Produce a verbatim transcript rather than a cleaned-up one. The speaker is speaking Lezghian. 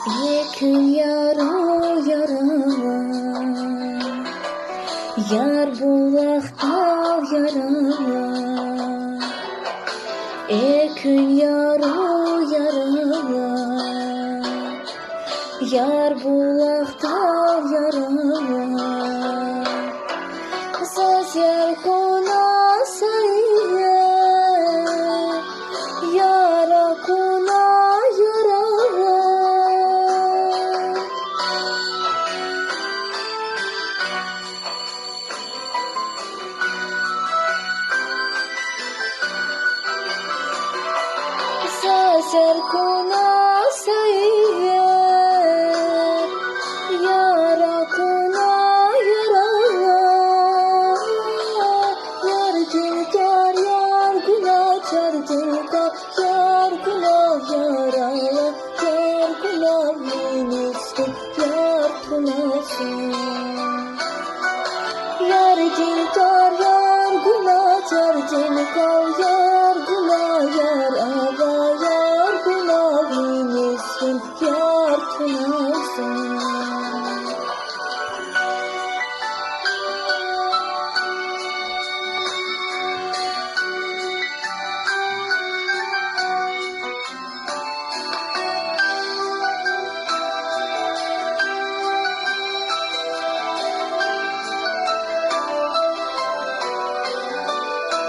Экуьн яру ярала, яр булахдал ярала. Экуьн яру ярала, яр булахдал ярала. Заз яр кьуна сая, яр акуна ярала. Заз яр кьуна